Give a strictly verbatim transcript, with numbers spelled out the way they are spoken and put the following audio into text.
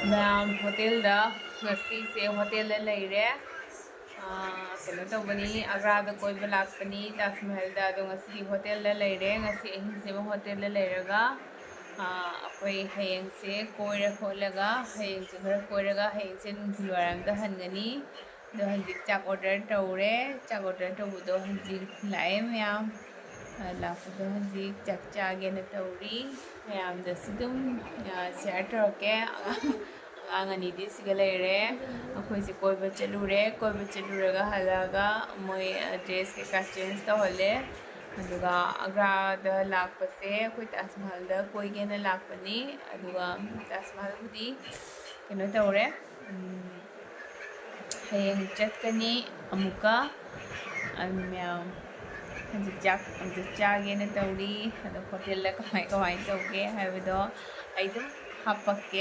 ꯃꯌꯥꯝ ꯍꯣꯇꯦꯜꯗ, ꯉꯁꯤꯁꯦ ꯍꯣꯇꯦꯜꯗ ꯂꯩꯔꯦ꯫ ꯑꯥ, ꯀꯩꯅꯣ ꯇꯧꯕꯅꯤ, ꯑꯒ꯭ꯔꯥꯗ ꯀꯣꯏꯕ ꯂꯥꯛꯄꯅꯤ, ꯇꯥꯖ ꯃꯍꯜꯗ꯫ ꯑꯗꯣ ꯉꯁꯤꯗꯤ ꯍꯣꯇꯦꯜꯗ ꯂꯩꯔꯦ꯫ ꯉꯁꯤ ꯑꯍꯤꯡꯁꯤꯃ ꯍꯣꯇꯦꯜꯗ ꯂꯩꯔꯒ, ꯑꯥ, ꯑꯩꯈꯣꯏ ꯍꯌꯦꯡꯁꯦ ꯀꯣꯏꯔ ꯈꯣꯠꯂꯒ, ꯍꯌꯦꯡꯁꯦ ꯈꯔ ꯀꯣꯏꯔꯒ, ꯍꯌꯦꯡꯁꯦ ꯅꯨꯡꯊꯤꯜ ꯋꯥꯏꯔꯝꯗ ꯍꯟꯒꯅꯤ꯫ ꯑꯗꯣ ꯍꯧꯖꯤꯛ ꯆꯥꯛ ꯑꯣꯔꯗꯔ ꯇꯧꯔꯦ꯫ ꯆꯥꯛ ꯑꯣꯔꯗꯔ ꯇꯧꯕꯗꯣ ꯍꯧꯖꯤꯛ ꯂꯥꯛꯑꯦ ꯃꯌꯥꯝ꯫ ꯑ, ꯂꯥꯛꯄꯗꯣ ꯍꯧꯖꯤꯛ ꯆꯥꯛ ꯆꯥꯒꯦꯅ ꯇꯧꯔꯤ꯫ ꯃꯌꯥꯝꯗꯁꯨ ꯑꯗꯨꯝ, ꯑ, ꯁꯤꯌꯔ ꯇꯧꯔꯛꯀꯦ꯫ ꯑꯉꯥꯡ, ꯑꯉꯥꯡ ꯑꯅꯤꯗꯤ ꯁꯤꯒ ꯂꯩꯔꯦ꯫ ꯑꯩꯈꯣꯏꯁꯦ ꯀꯣꯏꯕ ꯆꯠꯂꯨꯔꯦ꯫ ꯀꯣꯏꯕ ꯆꯠꯂꯨꯔꯒ ꯍꯜꯂꯛꯑꯒ ꯃꯣꯏ, ꯑ, ꯗ꯭ꯔꯦꯁ ꯀꯩꯀꯥ ꯆꯦꯟꯖ ꯇꯧꯍꯜꯂꯦ꯫ ꯑꯗꯨꯒ ꯑꯒ꯭ꯔꯥꯗ ꯂꯥꯛꯄꯁꯦ ꯑꯩꯈꯣꯏ ꯇꯥꯖ ꯃꯍꯜꯗ ꯀꯣꯏꯒꯦꯅ ꯂꯥꯛꯄꯅꯤ꯫ ꯑꯗꯨꯒ ꯇꯥꯖ ꯃꯍꯜꯕꯨꯗꯤ ꯀꯩꯅꯣ ꯇꯧꯔꯦ꯫ ꯎꯝ, ꯍꯌꯦꯡ ꯆꯠꯀꯅꯤ ꯑꯃꯨꯛꯀ꯫ ꯑꯗꯨ ꯃꯌꯥꯝ ꯍꯧꯖꯤꯛ ꯆꯥꯛ ꯑꯝꯇ ꯆꯥꯒꯦꯅ ꯇꯧꯔꯤ꯫ ꯑꯗꯣ ꯍꯣꯇꯦꯜꯗ ꯀꯃꯥꯏ ꯀꯃꯥꯏꯅ ꯇꯧꯒꯦ ꯍꯥꯏꯕꯗꯣ ꯑꯩ ꯑꯗꯨꯝ ꯍꯥꯞꯄꯛꯀꯦ꯫